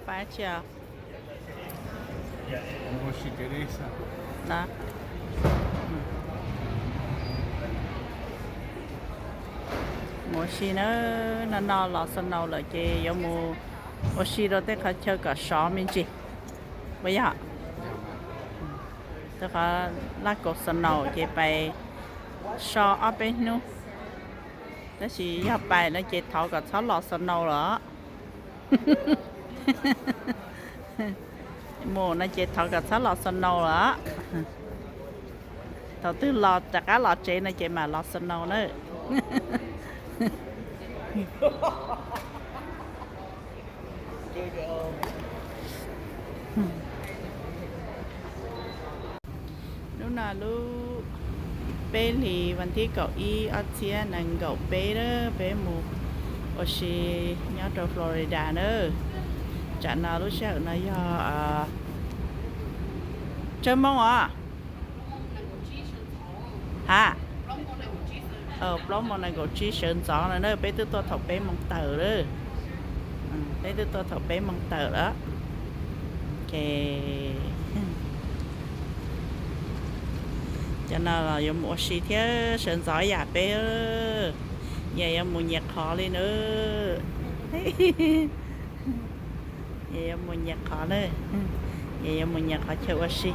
Pab tsi os? Mus ua si kev deb xwb. Mus ua si na, no no los snow lawm ces yuav mus ua si rau tej qhov chaw kom sov me ntsis. Puas yog? Tej qhov laj kaus snow ces pais so ob peb hnub. Tab sis yog pais no ces thov kom txhob los snow lawm. Mus no ces thov kom txhob los snow lawm. Thaum twg los rov qab los tsev no ces mam los snow na. Lub no lub peb hlis vas thib kaum ib ob txhiab nees nkaum peb na, peb mus ua si nyob rau Florida na. Tsam no lub sij hawm no yog tsawg moo os? Ha, plaub moos nees nkaum tsib sawv ntxov no na, peb twb tuaj thaum peb moos tawm lawm. Peb twb tuaj thaum peb moos tawm lawm. Cov no los yuav mus ua si thiab, sawv ntxov yam peb, yam yuav mus nyias qhov li na. Yam yuav mus nyias qhov na, yam yuav mus nyias qhov chaw ua si.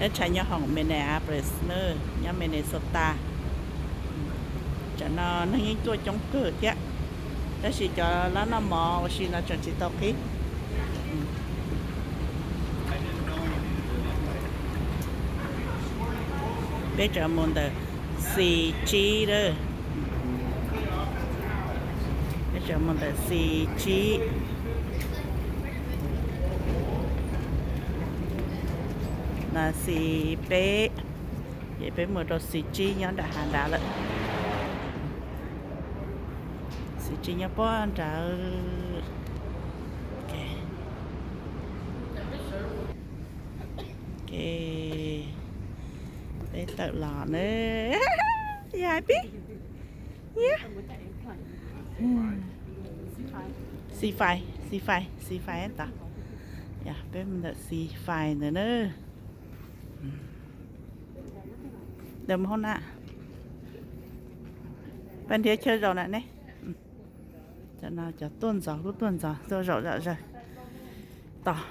Ib tshav nyob hoom Minneapolis na, nyob Minnesota. Tsam no neeg yeej tuaj coob kawg thiab, tab sis cov lab noj mov ua si no tseem tsis tau qhib. Peb tseem mus ntawm xis tsib lawm. Peb tseem mus ntawm xis tsib, no xis peb, ces peb mus rau xis tsib nyob nram hav nrad lawm. Xis tsib nyob puag nrad. Peb tawm los na. Yog pib. Xis fais, xis fais, xis fais tod. Peb mus ntawm xis fais ntawd na. Ntawm mus hauv na. Pab nrhiav chaw zaum na ne. Cov no cov tuaj ntxov kuj tuaj ntxov, tuaj zaum zom zaws. Tos.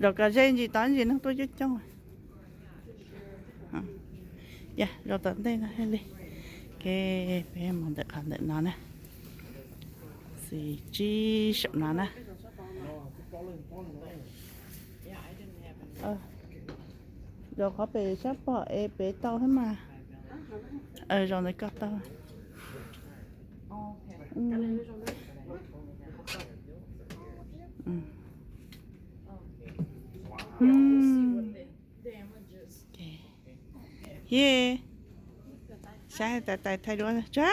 Zaum kom ze ntsis tod ntsis neeg tuaj coob coob. Zaum tom ntej no thiaj li. Peb mus ntawm qhov ntawm no na. Xis tsib saum no na. Zaum qhov pem sab pom es pem tau thiab mas. Zaum ntawd koj tau. Hie, saib tais tais thaij duab tsa.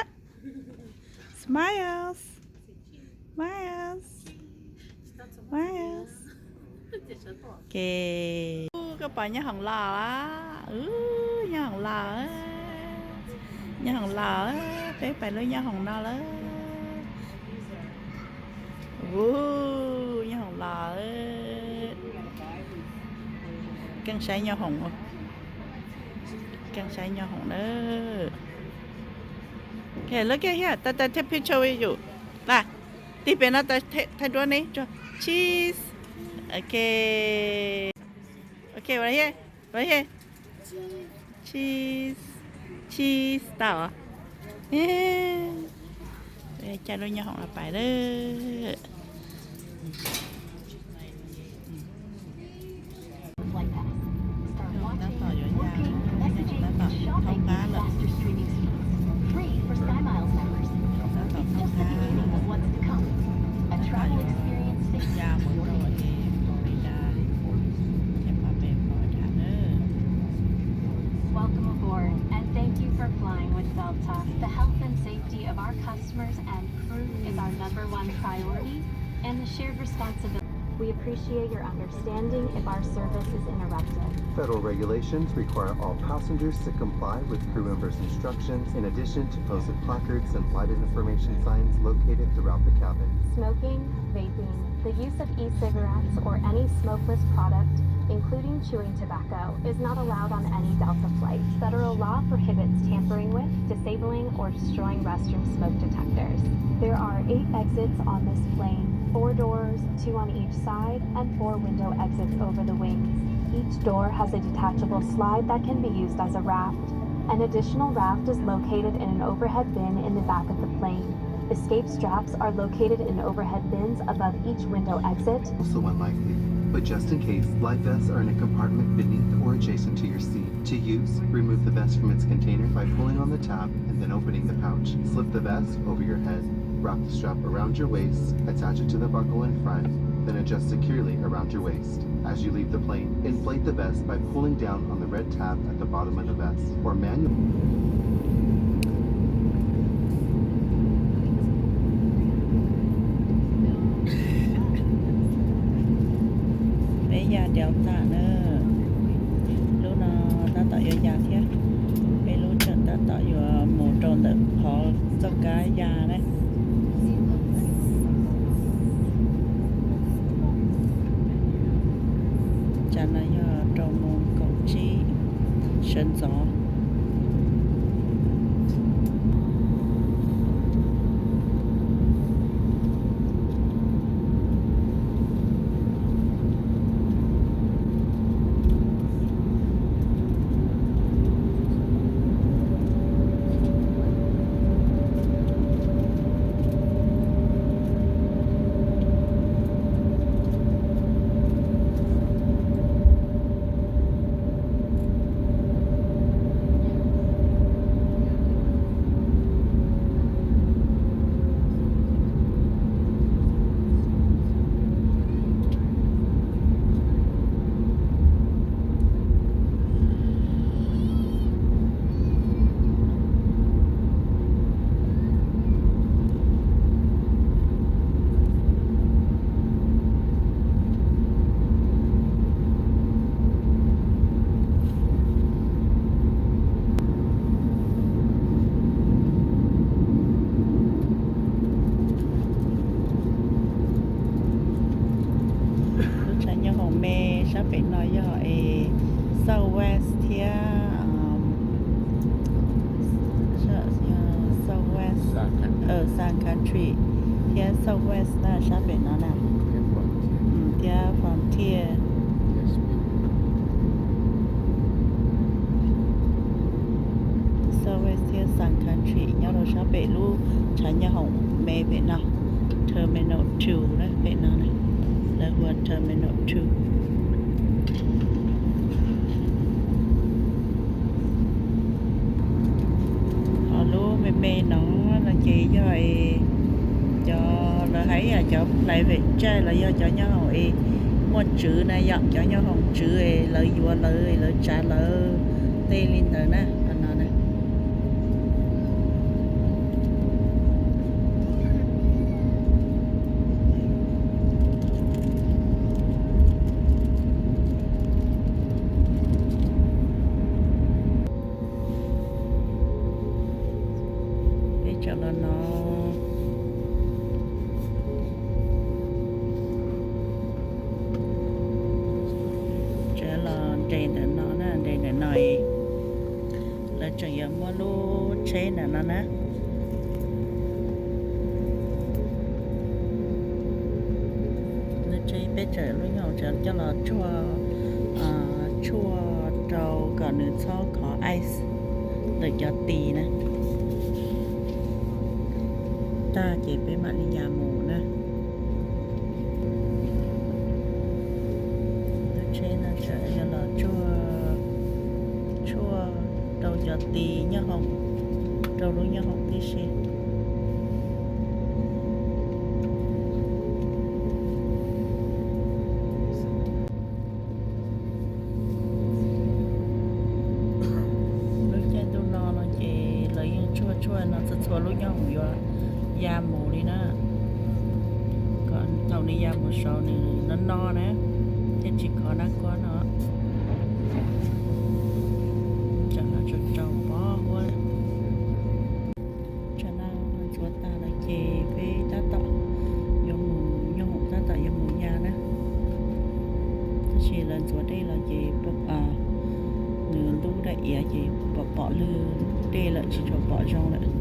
Smiles, smiles, smiles. Ok. Koj pom nyob hoom los, nyob hoom los, nyob hoom los, peb pais lub nyob hoom no lawm. Nyob hoom los, keej saib nyob hoom, keej saib nyob hoom na. Okay, look at here. Tais tais take picture with you. Tais, tig pem no tais thaij duab ne. Cheese. Ok. Ok, right here. Right here. Cheese. Cheese. Tau. Caij lub nyob hoom los pais lawm. Tab tom yuav ya, tab tom thoob qab lawm. Tab tom thoob qab, tab tom yuav ya mus rau Florida, ces pab pem Florida na. Welcome aboard, and thank you for flying with Delta. The health and safety of our customers and crew is our number one priority and a shared responsibility. We appreciate your understanding if our service is interrupted. Federal regulations require all passengers to comply with crew members' instructions, in addition to posted placards and lighted information signs located throughout the cabin. Smoking, vaping, the use of e-cigarettes, or any smokeless product, including chewing tobacco, is not allowed on any Delta flight. Federal law prohibits tampering with, disabling, or destroying restroom smoke detectors. There are eight exits on this plane, four doors, two on each side, and four window exits over the wings. Each door has a detachable slide that can be used as a raft. An additional raft is located in an overhead bin in the back of the plane. Escape straps are located in overhead bins above each window exit. Also unlikely, but just in case, life vests are in a compartment beneath or adjacent to your seat. To use, remove the vest from its container by pulling on the tab and then opening the pouch. Slip the vest over your head. Wrap the strap around your waist, attach it to the buckle in front, then adjust securely around your waist. As you leave the plane, inflate the vest by pulling down on the red tab at the bottom of the vest, or manually. Peb ya Delta na, lub no tab tom yuav ya thiab, peb lub tseem tab tom yuav mus rau ntawm qhov txoj kab ya na. Tsam no yog rau moos kaum tsib sawv ntxov. Lub tshav nyob hoom me sab pem no yog es Southwest thiab Southwest, Sun Country thiab Southwest na sab pem no na, thiab Frontier. Southwest thiab Sun Country nyob rau sab pem lub tshav nyob hoom me pem no, Terminal two na pem no na, lawv hu ua Terminal two. Ho lub me me no no ces yog cov lawv hais yam cov private jet los yog cov nyob hoom es muaj tswv na yom, cov nyob hoom tswv es lawv yuav lawv, lawv tsav lawv tej li ntawd na, qhov no na. Peb tseem los no, tseem los nres ntawm no na, nres ntawm no, lawv tseem yuav muab lub tsheb ntawm no na. Lub tsheb peb tseem lub nyoog tseem coj los tsuag, tshuaj rau kom nws txhob khov ice ntawm cov tis na. Tag ces peb mam li ya mus na. Lub tsheb no tseem yog los tsuag, tshuaj rau cov tis nyob hoom, rau lub nyob hoom tib si. Lub caij ntuj no no ces lawv yeej tshuaj tshuaj no txhua txhua lub nyoog yuav ya mus li na, kom Thaum nws ya mus saud nws no no na, thiaj tsis khov nab kuab no. Tsam no tsaus tsaus pob huab. Tsam no ntxuav tas lawm ces peb tab tom yuav mus, nyob hoom tab tom yuav mus ya na. Tab sis lawv ntxuav dej los ces nws ntub daim iav ces pom pom lwg dej lawm tsis tshua pom zoo lawm.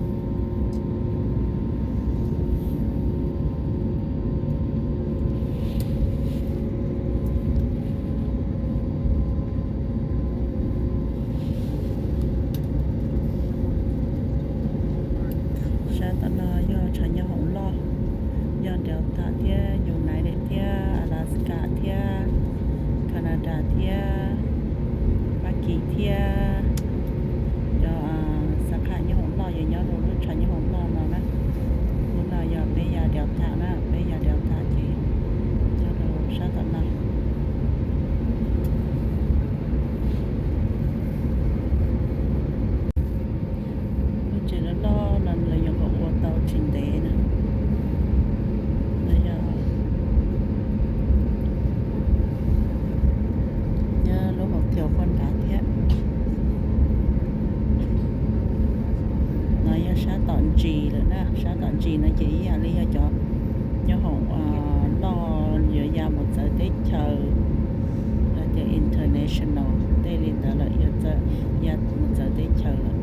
Sab tom no yog tshav nyob hoom loj, yog Delta thiab United thiab Alaska thiab Canada thiab Fab Kis thiab cov xab qhas nyob hoom loj yog nyob rau lub tshav nyob hoom loj no na. Hnub no yog peb ya Delta na, peb ya Delta ces nyob rau sab tom no. Lub tsev loj loj no lawv nyuam qhuav ua tau tsis ntev na. No yog nyob lub hauv kiaus puag nrad thiab. No yog sab tom ntsis lawm na, sab tom ntsis no ces ib yam li yog cov nyob hoom loj yuav ya mus txawv teb chaws, yog tias international tej li ntawd lawm, yuav ya mus txawv teb chaws lawm.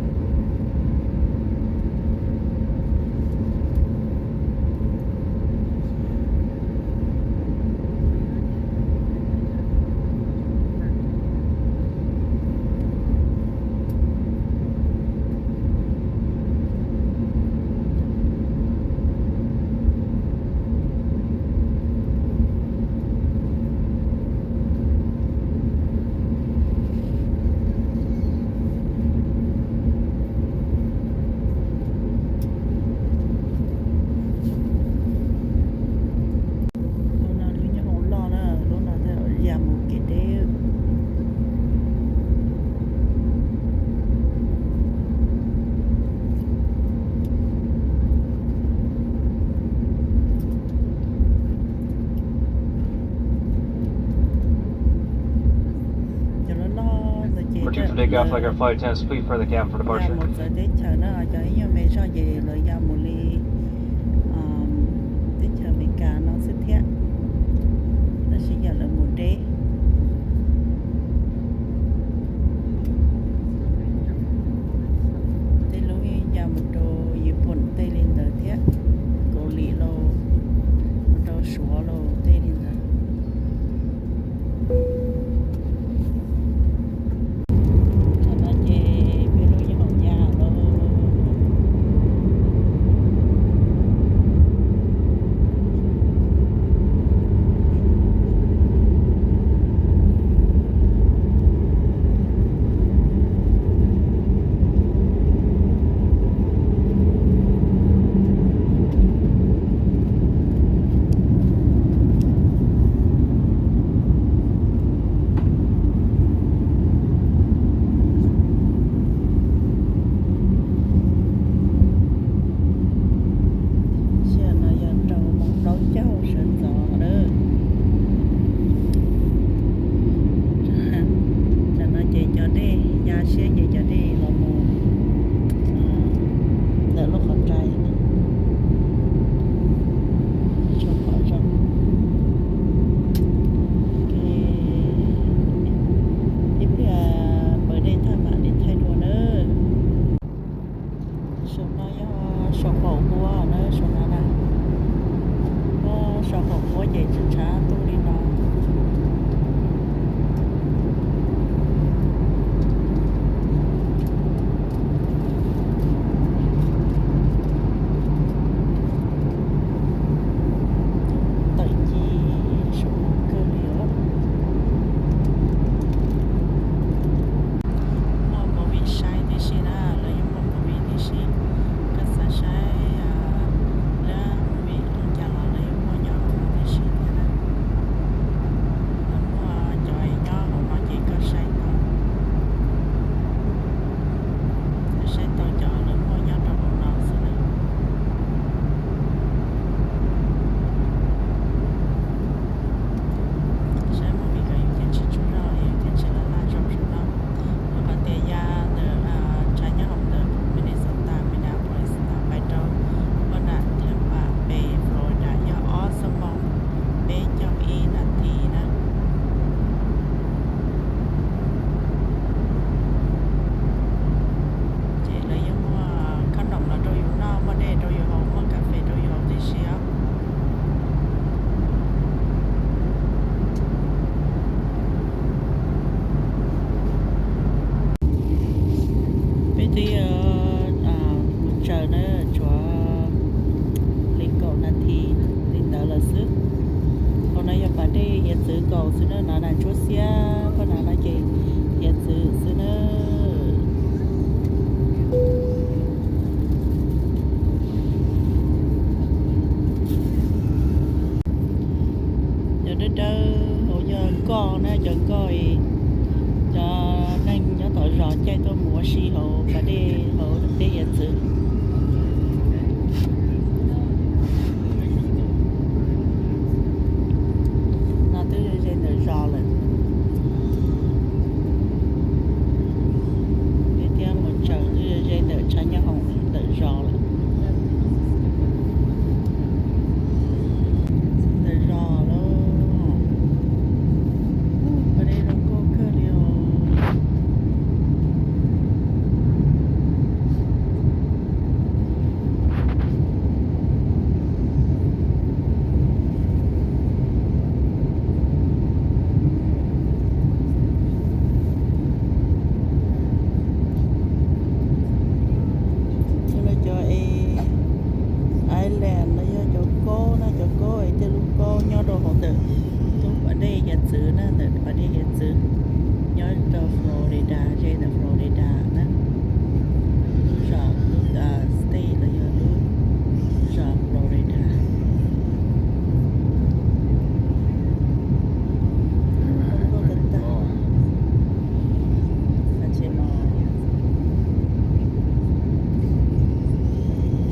Lub no lub nyob hoom loj na, lub no ya mus kev deb. Cov loj loj ntawd ces ya mus txawv teb chaws na, cov ib nyuag me zog ces lawv ya mus li teb chaws Amelikas no xwb thiab, tab sis yog lawv mus deb. Tej lub ya mus rau Yipum tej li ntawd thiab, Kaus Lim los mus rau Suav los tej li ntawd. Thaum no ces peb lub nyob hoom ya lawm. Sij hawm no yog rau moos plaub caug sawv ntxov lawm. Tam no ces cov dej ya siab ces cov dej los mus ntawm lub qhov rais tsis tshua pom zoo. Ib pliag pawv dej tag mam li thaij dua nawb. Saum no yog saum qaum npua na, saum no na. Saum qaum npua ces tshav tshav ntuj li no. Tawm ci saum no kawg li os. Muaj movie saib tib si na, lawv yeej muaj movie tib si. Koj xav saib lab movie li cas los lawv yeej muaj nyob tib si thiab na. Tsaws na, tshuav li kaum nas this li ntawd lawm xwb. Qhov no yog pas dej hiav txwv nkaus xwb na, no na ntsuab xiab, qhov no no ces hiav txwv xwb na. Cov dawb dawb hauv yog nkoj na, cov nkoj, cov neeg nyob tom zos caij tuaj mus ua si hauv pas dej, hauv dej hiav txwv. No twb ze ntawm zos lawm. Peb thiab mus tsaws twb ze ntawm tshav nyob hoom ntawm zos lawm. Ntawm zos lawm. Pas dej zoo nkauj kawg li os. Cov no cov island los yog cov kaub na, cov kaub es tej lub kaub nyob rau hauv ntawm lub pas dej hiav txwv na, ntawm pas dej hiav txwv nyob rau Florida, ze ntawm Florida na. Lub zos, lub state los yog lub zos Florida.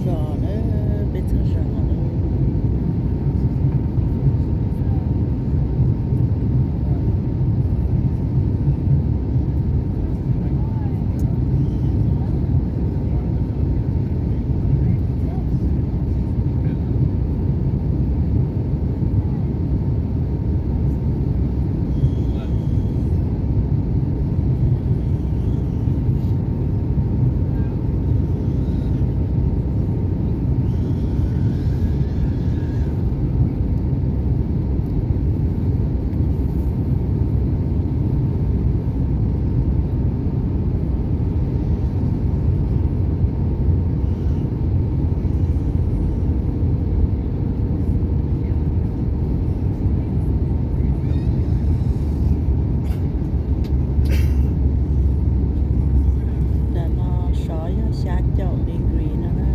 Zos na, peb txog zos lawm. Nram no sov yog xya caum degree no na.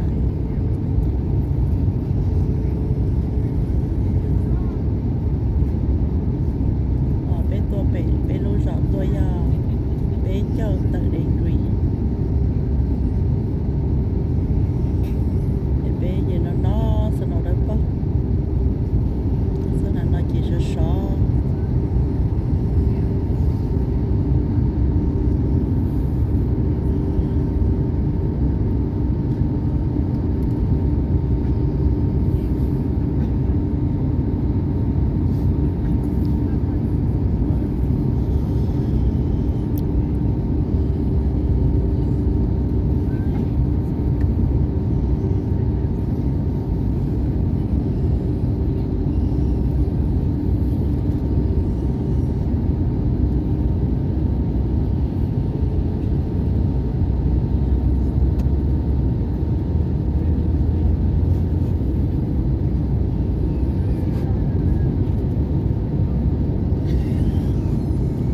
Peb tuaj pem peb lub zos tuaj yog peb caug tawm degree. Ces peb ces no no snow dawb paug, txoj no no ces sov sov.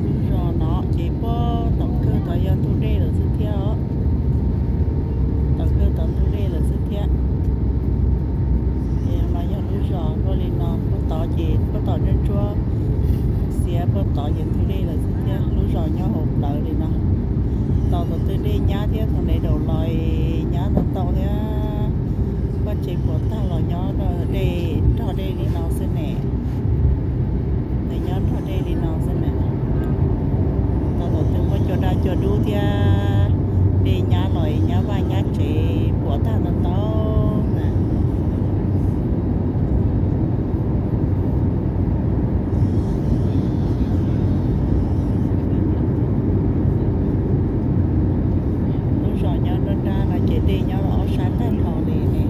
Lub zos no ces puag tom kawg tod yog ntug dej lawm xwb thiab os. Tom kawg tod ntug dej lawm xwb thiab. Ces mas yog lub zos luaj li no, puag tod ces puag tom ntsuab ntsuab xiav, puag tod ces ntug dej lawm xwb thiab. Lub zos nyob hauv plawv li no, tau thaum twg dej nyab thiab thaum nev daum los nyab ntau ntau thiab. Vaj tsev puas tag los nyob dej nrog dej li no xwb ne. Nws nyob nrog dej li no xwb na. Tau thaum twg muaj cua daj cua dub thiab dej nyab los nyab vaj nyab tsev puas tag ntau ntau na. Lub zos nyob nruab nrab no ces dej nyob ob sab tag nrho li ne.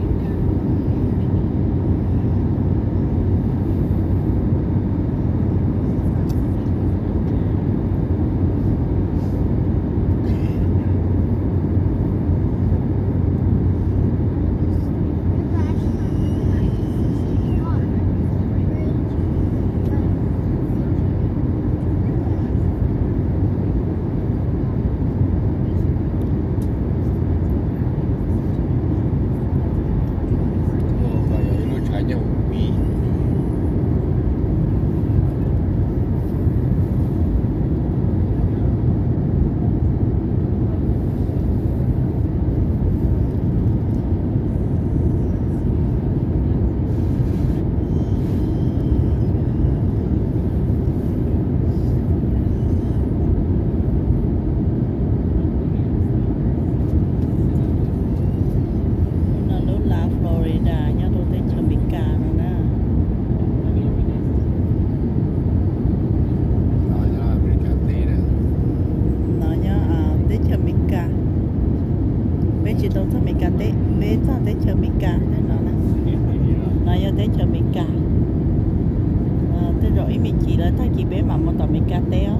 Tsis tau txog Amelikas teb, peb txog teb chaws Amelikas no na. No yog teb chaws Amelikas. Tej zaum ib me chim lawm tag kis peb mam mus tom Amelikas teb os.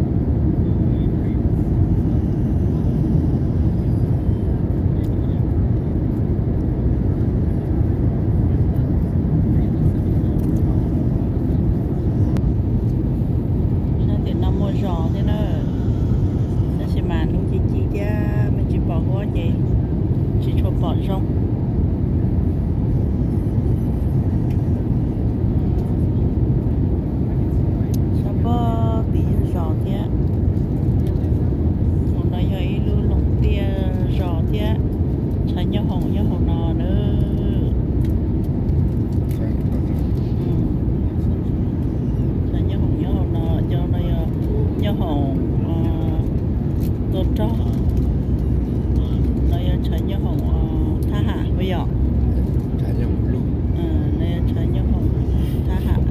Tiam no muaj zos thiab na, tab sis mas hnub ci ci thiab me tsis pom huab ces tsis tshua pom zoo. Sab pob tim yog zos thiab. Hauv no yog ib lub loog tiaj zos thiab. Tshav nyob hoom nyob hauv no na. Tshav nyob hoom nyob hauv no, cov no yog nyob hoom tua rog, no yog tshav nyob hoom thab ham puas yog? No yog tshav nyob hoom thab ham.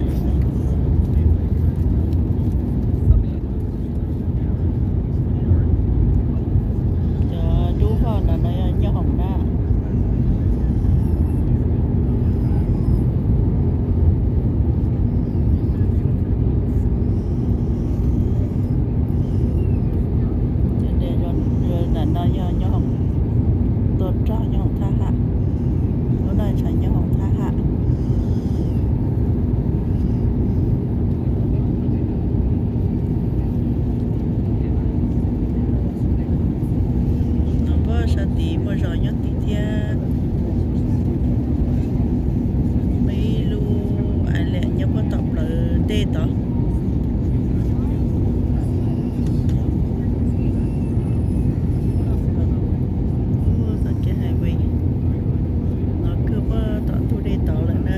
Cov dub hoj no no yog nyob hoom na. Ntawm no yog nyob hoom tua rog nyob hoom thab ham. Lub no tshav nyob hoom thab ham. No puag sab tid muaj zos nyob tid thiab. Muaj ib lub island nyob puag tom plawv dej tod. Txoj kev highway no kawg puag tom ntug dej tod lawm na.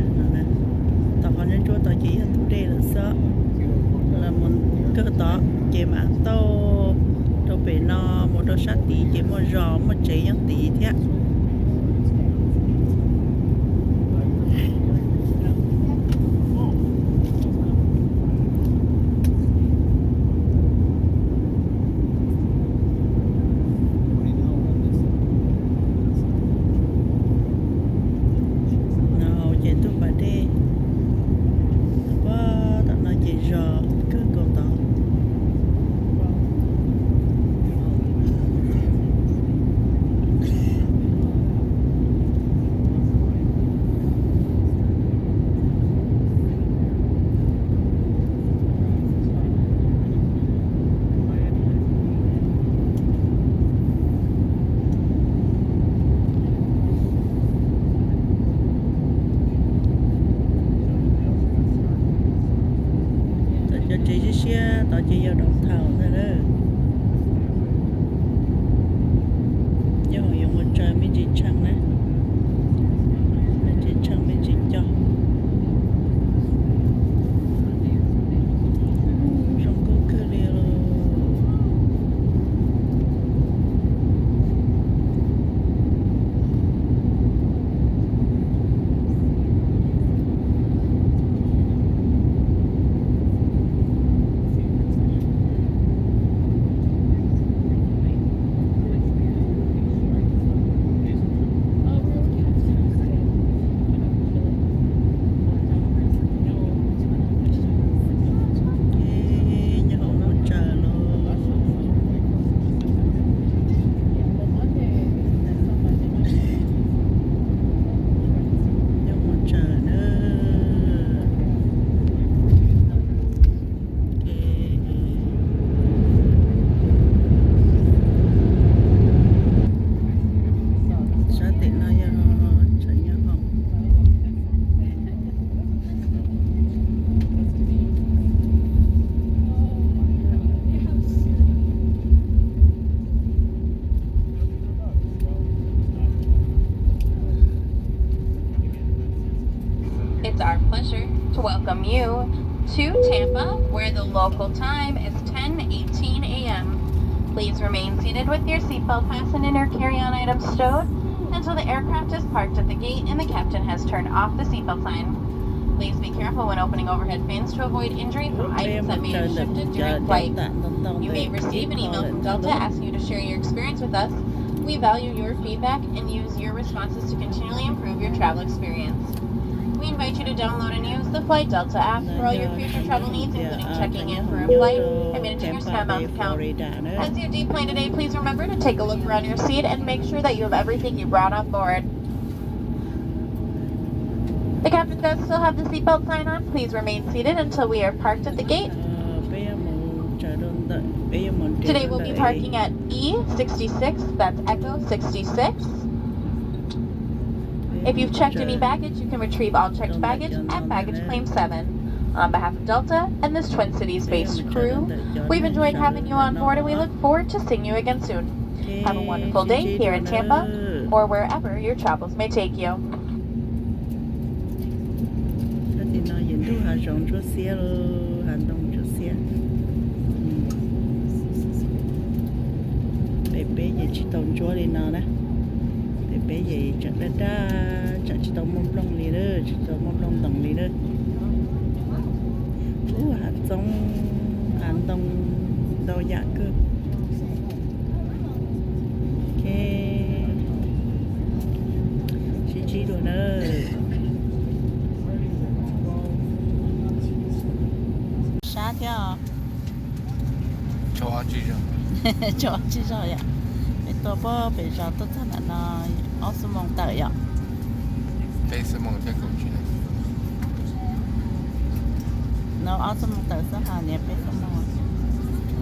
Tom qhov ntsuab ntsuab tod ces yog ntug dej lawm xwb. Los mus kawg tod ces mam taug rau pem no mus rau sab tid ces muaj zos muaj tsev nyob tid thiab. No ces ntug pas dej, puag tom no ces zos kawg nkaus tod. Cov tsev siab siab tod ces yog downtown ntag lawm. Nyob hoom yuav mus tsaws me ntsis tsheej na, me ntsis tsheej me ntsis cog. Zoo nkauj kawg li los. Nyob hoom no tsaws los. Nyob hoom tsaws na. Sab tim no yog tsev nyob hoom. It's our pleasure to welcome you to Tampa, where the local time is ten eighteen a m. Please remain seated with your seatbelt fastened and your carry-on items stowed until the aircraft is parked at the gate and the captain has turned off the seatbelt sign. Please be careful when opening overhead bins to avoid injury from items that may have shifted during flight. You may receive an email from Delta asking you to share your experience with us. We value your feedback and use your responses to continually improve your travel experience. We invite you to download and use the Flight Delta app for all your future travel needs, including checking in for a flight and managing your SkyMiles account. As you deplane today, please remember to take a look around your seat and make sure that you have everything you brought on board. The captain does still have the seatbelt sign on. Please remain seated until we are parked at the gate. Today we'll be parking at E sixty-six, that's Echo sixty-six. If you've checked any baggage, you can retrieve all checked baggage at baggage claim seven. On behalf of Delta and this Twin Cities-based crew, we've enjoyed having you on board and we look forward to seeing you again soon. Have a wonderful day here in Tampa or wherever your travels may take you. Tim no yog ntuj hav zoov ntsuab xiab, hav ntoo ntsuab xiab. Pem peb ces tsis tau ntsuab li no na. Pem peb ces tseem daj daj, tseem tsis tau muaj nplooj li lawm, tsis tau muaj nplooj ntoos li lawm. Ub, hav txoob hav ntoo ntau yam kawg. Ok, sib ntsib dua na. Sab thiab os. Tshuav ob tsib zaug yom. Peb tuaj puag pem zos tuaj txog ntawm no ob xuab moos tawm yom. Peb xuab moos thiab kaum tsib. No ob xuab moos tawm xwb hos niam, peb xuab moos.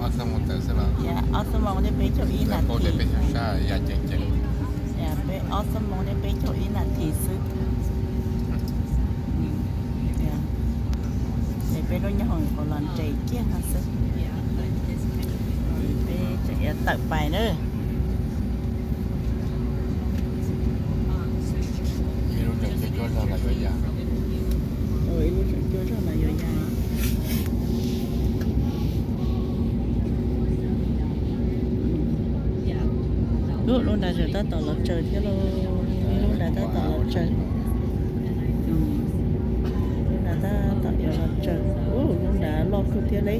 Ob xuab moos tawm xwb los? Ob xuab moos thiab peb caug ib nas this. Peb ob xuab moos thiab peb caug ib nas this xwb. Es peb lub nyoob hoom nyuam qhuav los nres kiag no xwb. Peb tseem yuav tawm pais na. Ib lub tseem cuaj zaug los yuav ya. Ub, lub nrad tseem tab tom los tsaws thiab lauj. Ib lub nrad tab tom los tsaws. Lub nrad tab tom yuav los tsaws. Ub, lub nrad loj kawg thiab li.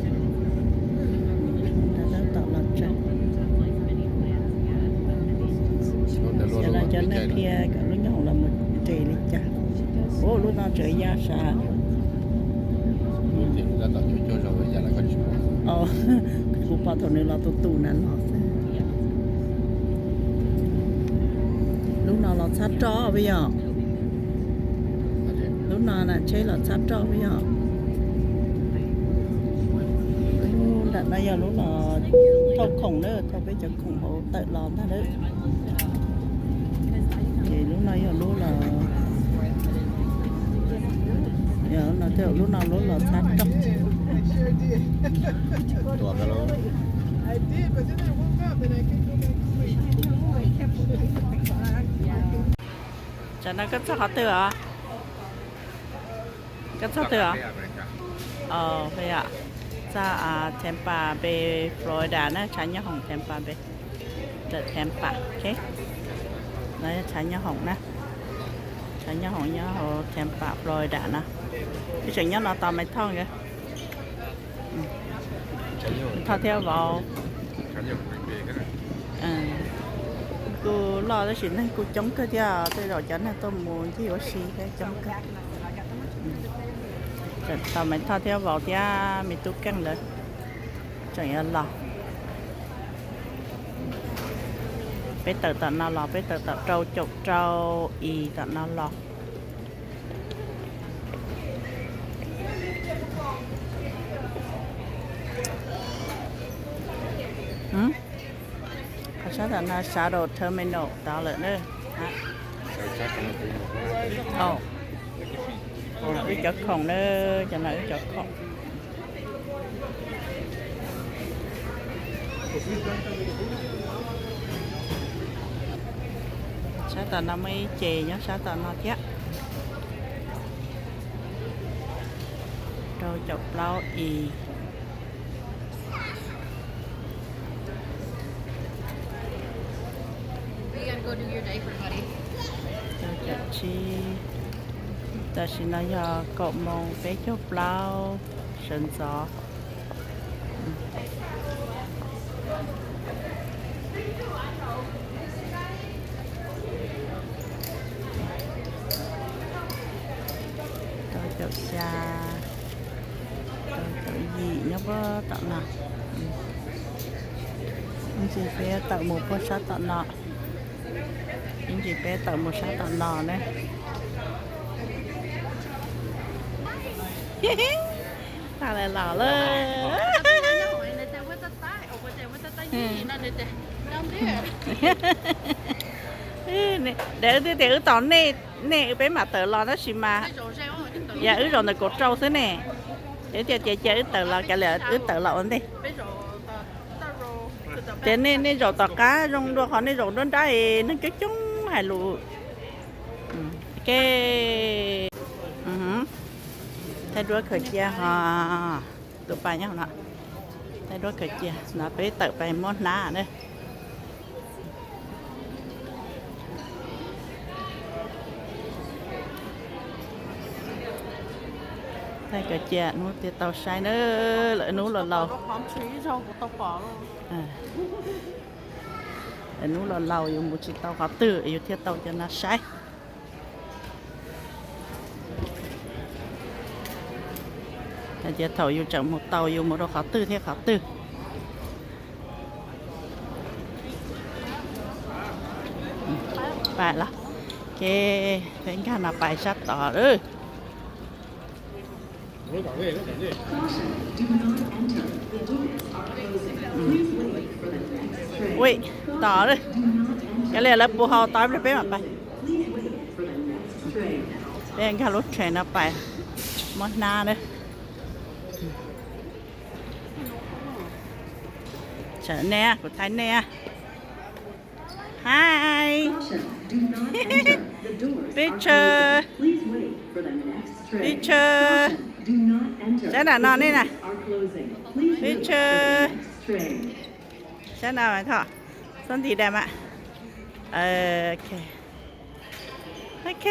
Lub nrad tab tom los tsaws. Xyov los cov neeg qhia kom lub nyoob hoom los mus nres li cas. Ub, lub no tseem ya sav. Kuv pom thaum nws los tus tus na los xwb. Lub no los txhab roj peb yom. Lub no na tsheb los txhab roj peb yom. Lub nram no yog lub los thauj khoom na, thauj peb cov khoom hauv tawm los ntag na. Ces lub no yog lub los, yog lub no, lub no lub los txhab roj. Tsam no koj txog qhov twg os? Koj txog twg os? Txog Tampa Bay, Florida na, tshav nyob hoom Tampa Bay. Ntawm Tampa, ok. No yog tshav nyob hoom na. Tshav nyob hoom nyob hauv Tampa, Florida na. Peb tseem nyob no tos Maiv Thoj nkawd. Thoj thiab vauv. Kuj loj tab sis neeg kuj coob kawg thiab, tej zaum cov neeg tuaj mus ncig ua si thiab coob kawg. Tseem tos Maiv Thoj thiab vauv thiab me tub Keej lawv tseem yuav los. Peb tawm tom no los, peb tawm tom rau caum rau is tom no los. Qhov sab tom no Shuttle Terminal tod lawm na. Wb cov khoom na, cov no wb cov khoom. Sab tom no muaj ib ce nyob sab tom no thiab. Rau caum plaub is. Rau caum tsib. Tam sim no yog kaum moos peb caug plaub sawv ntxov. Caum xya, caum yim nyob puag tom no. Ib ntsis peb tawm mus puag sab tom no. Ib ntsis peb tawm mus sab tom no ne. Tag lawm los lawm. Daim wb twb tias wb tos nej, nej peb mam tawm los tab sis mas yog wb zaum ntawm kaum rau xwb ne. Ces tias ces cia wb tawm los kav liam wb tawm los ua ntej. Ces nej, nej zaum tom qab zoo dua qhov nej zaum nruab nrab es neeg coob coob hais lus. Ke, thaij duab khaws cia ho. Tus pais nyob no, thaij duab khaws cia no peb tawm pais muab hnab na. Thaij khaws cia hnub twg tau saib na, lawm hnub los laus. Hnub los laus yus mus tsis tau qhov twg yus thiaj tau cov no saib. Hais tias thaum yus tseem mus tau yus mus rau qhov twg thiab qhov twg. Pais los, ke, peb nkag no pais sab tod lawm. Ui, tos lawm. Kav liam lawv puv hauv tos peb mam pais. Peb nkag lub train no pais muab hnab na. Sawv nej, kuv thaij nej. Hi. Picture. Picture. Sab nram no nej na. Picture. Sab no mas thom. Xub nti dam mas. Ok. Ok.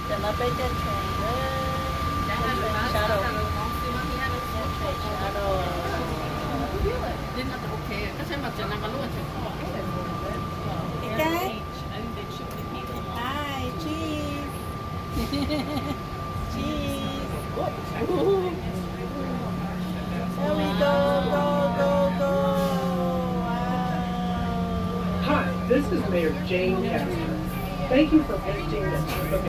Tam no peb caij train, caij train sab rau, caij train sab rau. Hi guys. Hi, cheese. Cheese. There we go, go, go, go. Wow. Hi, this is Mayor Jane Castro. Thank you for visiting the Tampa Bay